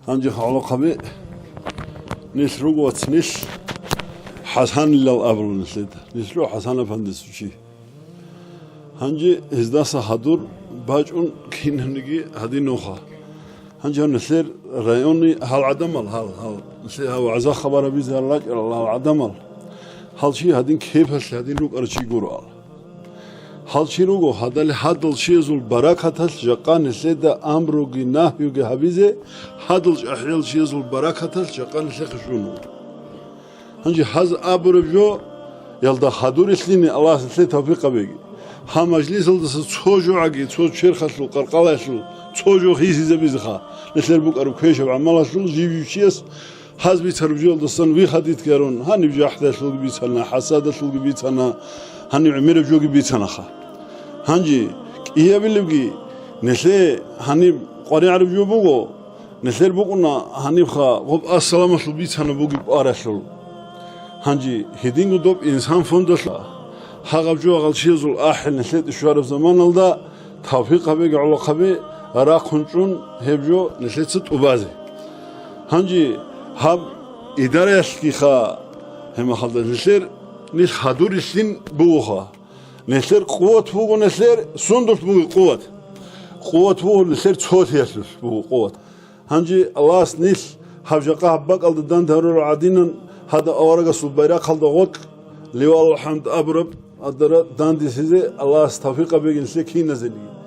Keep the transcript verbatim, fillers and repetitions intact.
Гьанже гӀолохъаби, нилъ руго вац, нилъ ХӀасанилал абула нилъеда. Нилъго ХӀасан-афандиясул чи. Гьанже гьездаса хадур бачӀун кинабниги гьадин нуха. Гьанже гьав нилъер райони гьал гӀадамал, гьал, гьал, нилъер гьав вагӀза-хабар гьабизе гьал рачӀарал гьал гӀадамал. Гьал чи гьадин кепалъ гьадин рукӀарав чи гуроал. Гьал чи руго, гьадали гьадал чиязул баракаталъ жакъа нилъеда амруги нагьюги гьабизе, гьадал чӀахӀиял чиязул баракаталъ жакъа нилъехъе щун вуго. Гьанже гьаз абураб жо, ялда хадур илъине Аллагьас нилъее тавфикъ гьабеги. Гьаб мажлисалдаса цо жогӀаги, цо черхалъул, къаркъалаялъул, цо жо гьисизабизеха, нилъер букӀараб квешаб гӀамалалъул жив-жив чияс гьаз бицараб жоялдасан вихадитгарун, гьаниб жахӀдалъулги бицана, хӀасадалъулги бицана, гьаниб гӀемераб жоги бицанаха. Гьанже кӀиабилебги нилъее гьаниб къваригӀараб жо буго, нилъер букӀуна гьанибха гъоб ассаламалъул бицана бугеб аралъул. Гьанже гьединго доб инсан фондалъа гьагъаб жо гьал чиязул ахӀи нилъеде щвараб заманалда тавфикъ гьабеги гӀолохъаби рахъун чӀун гьеб жо нилъеца тӀубазе. Гьанже гьаб идараялъгиха, гьебмахалда нилъер, нилъ хадур илъин бугоха. Нилъер къуват буго, нилъер сундулъ буго къуват. Къуват буго нилъер цолъиялъулъ буго къуват. Гьанже Аллагьас нилъ гьаб жакъа гьаб бакӀалда данде гьарурал гӀадинан, гьадаб аварагасул байрахъалда гъоркь, Ливаул хӀамд абураб гьадара дандисизе Аллагьас тавфикъ гьабеги нилъее киназениги.